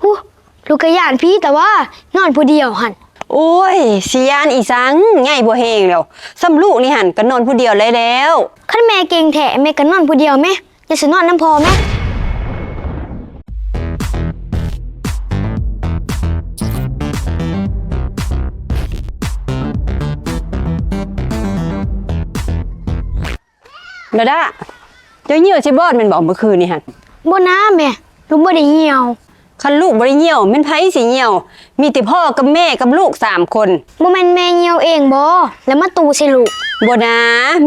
ອຸ ລູກກໍຢ້ານຜີແຕ່ວ່າ ນອນຜູ້ດຽວຫັ້ນ. ໂອ້ຍ ຊິຢ້ານອີ່ສັງ ໃຫຍ່ພໍແຮງແລ້ວ. ສ່ຳລູກນີ້ຫັ້ນກໍນອນຜູ້ດຽວໄດ້ແລ້ວ. ຄັນແມ່ເກັ່ງແທ້ ແມ່ກໍນອນຜູ້ດຽວແມະ. ຢ່າຊິນອນນຳພໍ່ແມະ. ດາດາ ເຈົ້າຍ່ຽວໃສ່ບອດແມ່ນບໍ່ ມື້ຄືນນີ້ຫັ້ນ? ບໍ່ນາແມ່ ລູກບໍ່ໄດ້ຍ່ຽວ. ຄັນລູກບໍ່ໄດ້ຍ່ຽວ ແມ່ນໃຜຊິຍ່ຽວ? ມີແຕ່ພໍ່ກັບແມ່ກັບລູກສາມຄົນ. ບໍ່ແມ່ນແມ່ຍ່ຽວເອງບໍ ແລ້ວມາຕູໃສ່ລູກ? ບໍ່ນາ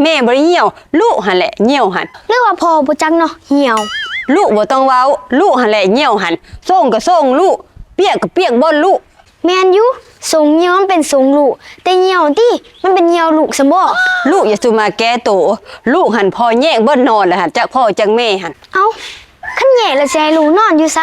ແມ່ບໍ່ໄດ້ຍ່ຽວ ລູກຫັ້ນແຫຼະຍ່ຽວຫັ້ນ. ຫຼືວ່າພໍ່ບໍ່ຈັກເນາະ ຍ່ຽວ. ລູກບໍ່ຕ້ອງເວົ້າ ລູກຫັ້ນແຫຼະຍ່ຽວຫັ້ນ. ໂສ້ງກໍໂສ້ງລູກ ປຽກກໍປຽກບ່ອນລູກ. ແມ່ນຢູ່ ຊົງຍ່ຽວມັນເປັນຊົງລູກ ແຕ່ຍ່ຽວຕິ ມັນເປັນຍ່ຽວລູກຊັ້ນບໍ? ລູກຢ່າສູ່ມາແກ້ໂຕ ລູກຫັ້ນພໍ່ແຍກບ່ອນນອນແລ້ວຫັ້ນ ຈາກພໍ່ຈາກແມ່ຫັ້ນ. ເອົ້າ ຄັນແຍກແລ້ວຊິໃຫ້ລູກນອນຢູ່ໃສ?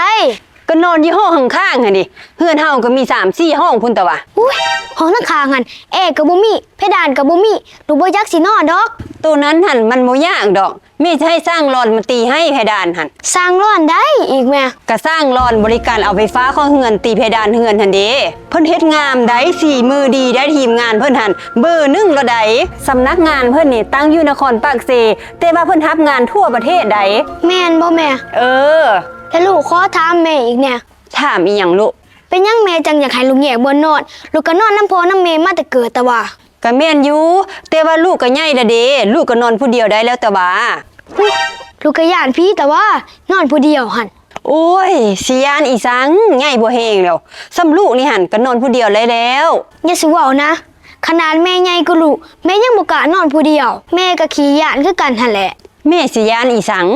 ກໍນອນຢູ່ຫ້ອງຂ້າງໆຫັ້ນເດ ເຮືອນເຮົາກໍມີສາມສີ່ຫ້ອງພຸ້ນຕະຫວາ. ອຸ້ຍ ຫ້ອງຂ້າງຫັ້ນແອກໍບໍ່ມີ ເພດານກໍບໍ່ມີ ລູກບໍ່ຢາກຊິນອນດອກ. ໂຕນັ້ນຫັ້ນມັນບໍ່ຍາກດອກ ແມ່ຈະໃຫ້ຊ່າງຫຼອນມາຕີໃຫ້ເພດານຫັ້ນ. ຊ່າງຫຼອນໃດອີກແມ່? ກະຊ່າງຫຼອນບໍລິການເອົາໄຟຟ້າເຂົ້າເຮືອນ ຕີເພດານເຮືອນຫັ້ນເດ. ເພິ່ນເຮັດງາມໃດ໋ ສີມືດີໃດ໋ ທີມງານເພິ່ນຫັ້ນເບີໜຶ່ງໂລດໃດ໋. ສຳນັກງານເພິ່ນນີ້ຕັ້ງຢູ່ນະຄອນປາກເຊ ແຕ່ວ່າເພິ່ນຮັບງານທົ່ວປະເທດໃດ໋. ແມ່ນບໍ່ແມ່? ເອີ. ແລ້ວລູກຂໍຖາມແມ່ອີກແດ່. ຖາມອີ່ຫຍັງລູກ? ເປັນຫຍັງແມ່ຈັ່ງຢາກໃຫ້ລູກແຍກບ່ອນນອນ? ລູກກໍນອນນຳພໍ່ນຳແມ່ມາແຕ່ເກີດຕະຫວາ. ກະແມ່ນຢູ່ ແຕ່ວ່າລູກກະໃຫຍ່ລະເດ ລູກກະນອນຜູ້ດຽວໄດ້ແລ້ວຕະຫວາ. ອຸ ລູກກະຢ້ານຜີຕະຫວາ ນອນຜູ້ດຽວຫັ້ນ. ໂອ້ຍ ຊິຢ້ານອີ່ສັງ ໃຫຍ່ພໍແຮງແລ້ວ. ສ່ຳລູກນີ້ຫັ້ນກະນອນຜູ້ດຽວໄດ້ແລ້ວ. ຢ່າຊິເວົ້ານະ ຂະໜາດແມ່ໃຫຍ່ກວ່າລູກ ແມ່ຍັງບໍ່ກ້ານອນຜູ້ດຽວ. ແມ່ກະຂີ້ຢ້ານຄືກັນຫັ້ນແຫຼະ. ແມ່ຊິຢ້ານອີ່ສັງ?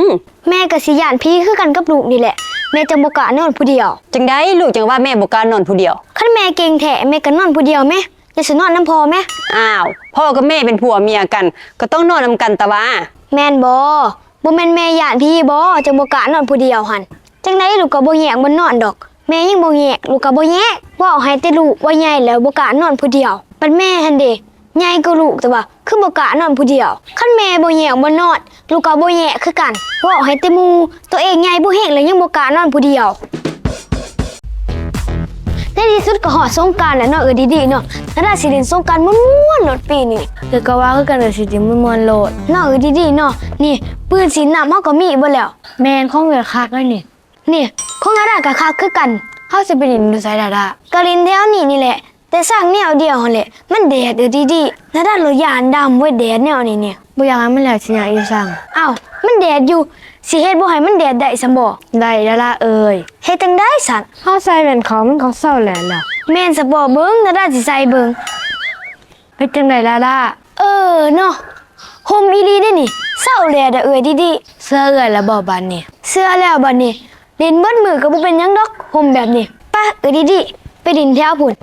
ແມ່ກະຊິຢ້ານຜີຄືກັນກັບລູກນີ້ແຫຼະ ແມ່ຈັ່ງບໍ່ກ້ານອນຜູ້ດຽວ. ຈັ່ງໃດລູກຈັ່ງວ່າແມ່ບໍ່ກ້ານອນຜູ້ດຽວ? ຄັນແມ່ເກັ່ງແທ້ ແມ່ກະນອນຜູ້ດຽວແມະ ຢ່າຊິນອນນຳພໍ່ແມະ. ອ້າວ ພໍ່ກັບແມ່ເປັນຜົວເມຍກັນ ກໍຕ້ອງນອນນຳກັນຕະຫວາ. ແມ່ນບໍ? ບໍ່ແມ່ນແມ່ຢ້ານຜີບໍ ຈັ່ງບໍ່ກ້ານອນຜູ້ດຽວຫັ້ນ. ຈັ່ງໃດລູກກໍບໍ່ແຍກບ່ອນນອນດອກ ແມ່ຍັງບໍ່ແຍກ ລູກກໍບໍ່ແຍກ. ເວົ້າໃຫ້ແຕ່ລູກວ່າໃຫຍ່ແລ້ວບໍ່ກ້ານອນຜູ້ດຽວ ບັດແມ່ຫັ້ນເດ ໃຫຍ່ກວ່າລູກ ແຕ່ວ່າຄືບໍ່ກ້ານອນຜູ້ດຽວ. ຄັນແມ່ບໍ່ແຍກບ່ອນນອນ ລູກກໍບໍ່ແຍກຄືກັນ. ເວົ້າໃຫ້ແຕ່ໝູ່ ໂຕເອງໃຫຍ່ພໍແຮງແລ້ວຍັງບໍ່ກ້ານອນຜູ້ດຽວ. ໃນທີ່ສຸດກໍຮອດສົງການແລ້ວເນາະ ເອື້ອຍດີໆເນາະ. ນາດາຊິຫຼິ້ນສົງການມ່ວນໆໂລດປີນີ້. ເອື້ອຍກໍວ່າຄືກັນ ເອື້ອຍຊິຫຼິ້ນມ່ວນໆໂລດເນາະ ເອື້ອຍດີໆເນາະ. ນີ້ ປືນສີນ້ຳເຮົາກໍມີເບິດແລ້ວ. ແມ່ນ ຂອງເອື້ອຍຄັກເລີຍນີ້. ນີ້ ຂອງນາດາກໍຄັກຄືກັນ. ເຮົາຊິໄປຫຼິ້ນຢູ່ໃສດາດາ? ກໍຫຼິ້ນແຖວນີ້ນີ້ແຫຼະ ແຕ່ສ້າງແນວດຽວຫັ້ນແຫຼະ ມັນແດດເອື້ອຍດີໆ. ນາດາລະຢ້ານດຳເວີຍ ແດດແນວນີ້ນີ້. ບໍ່ຢາກໃຫ້ມັນແດດຊິຍາກອີ່ສັງ. ອ້າວ ມັນແດດຢູ່ ຊິເຮັດບໍ່ໃຫ້ມັນແດດໄດ້ຊັ້ນບໍ? ໄດ້ດາດາເອີຍ. ເຮັດຈັ່ງໃດຊັ້ນ? ເຮົາໃສ່ແວ່ນຂາວມັນກໍເຊົາແດດແລ້ວ. ແມ່ນຊັ້ນບໍ? ເບິ່ງ ນາດາຊິໃສ່ເບິ່ງ. ເຮັດຈັ່ງໃດລາລາ? ເອີເນາະ ຮົ່ມອີ່ຫຼີເດ້ນີ້ ເຊົາແດດດາເອື້ອຍດີໆ. ເຊື່ອເອື້ອຍແລ້ວບໍບາດນີ້? ເຊື່ອແລ້ວບາດນີ້ ຫຼິ້ນເບິດມື້ກໍບໍ່ເປັນຫຍັງດອກ ຮົ່ມແບບນີ້. ປະ ເອື້ອຍດີໆ ໄປຫຼິ້ນແຖວພຸ້ນ.